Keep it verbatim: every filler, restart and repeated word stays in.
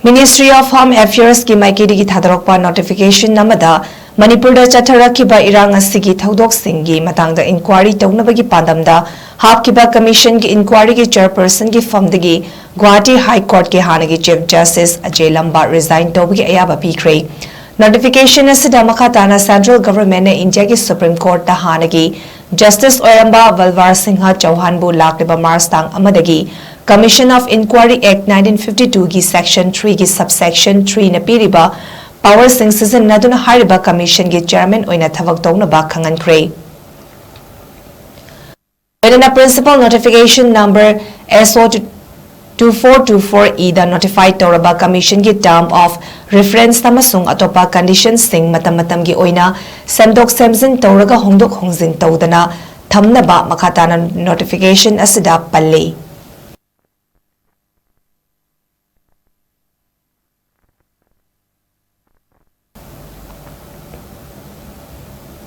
Ministry of Home Affairs ꯀꯤ ꯃꯥꯏꯀꯩꯗꯒꯤ ꯊꯥꯗꯣꯔꯛꯄ notification ꯑꯃꯗ ꯃꯅꯤꯄꯨꯔꯗ ꯆꯠꯊꯔꯛꯈꯤꯕ ꯏꯔꯥꯡ ꯑꯁꯤꯒꯤ ꯊꯧꯗꯣꯛꯁꯤꯡꯒꯤ ꯃꯇꯥꯡꯗ inquiry ꯇꯧꯅꯕꯒꯤ ꯄꯥꯟꯗꯝꯗ ꯍꯥꯞꯈꯤꯕ commission ꯒꯤ inquiry ꯒꯤ chairperson ꯒꯤ ꯐꯝꯗꯒꯤ Guwahati High Court ꯀꯤ ꯍꯥꯟꯅꯒꯤ Chief Justice Ajay Lamba resign ꯇꯧꯕꯒꯤ ꯑꯌꯥꯕ ꯄꯤꯈ꯭ꯔꯦ꯫ Notification ꯑꯁꯤꯗ ꯃꯈꯥ ꯇꯥꯅ central government ꯅ India ꯒꯤ Supreme Court ꯇ ꯍꯥꯟꯅꯒꯤ Justice ꯑꯣꯏꯔꯝꯕ ꯕꯜꯋꯥꯔ ꯁꯤꯡꯍ ꯆꯧꯍꯥꯟꯕꯨ ꯂꯥꯛꯂꯤꯕ March ꯇꯥꯡ ꯑꯃꯗꯒꯤ Commission of Inquiry Act nineteen fifty two ꯒꯤ Section three ꯒꯤ Subsection three ꯅ ꯄꯤꯔꯤꯕ power ꯁꯤꯡ ꯁꯤꯖꯤꯟꯅꯗꯨꯅ ꯍꯥꯏꯔꯤꯕ commission ꯒꯤ chairman ꯑꯣꯏꯅ ꯊꯕꯛ ꯇꯧꯅꯕ ꯈꯪꯍꯟꯈ꯭ꯔꯦ꯫ ꯂꯣꯏꯅꯅ principal notification number S O two four two four E ꯗ notify ꯇꯧꯔꯕ commission ꯒꯤ term of reference ꯑꯃꯁꯨꯡ ꯑꯇꯣꯞꯄ condition ꯁꯤꯡ ꯃꯇꯝ ꯃꯇꯝꯒꯤ ꯑꯣꯏꯅ ꯁꯦꯝꯗꯣꯛ ꯁꯦꯝꯖꯤꯟ ꯇꯧꯔꯒ ꯍꯣꯡꯗꯣꯛ ꯍꯣꯡꯖꯤꯟ ꯇꯧꯗꯅ ꯊꯝꯅꯕ ꯃꯈꯥ ꯇꯥꯅ notification ꯑꯁꯤꯗ ꯄꯜꯂꯤ꯫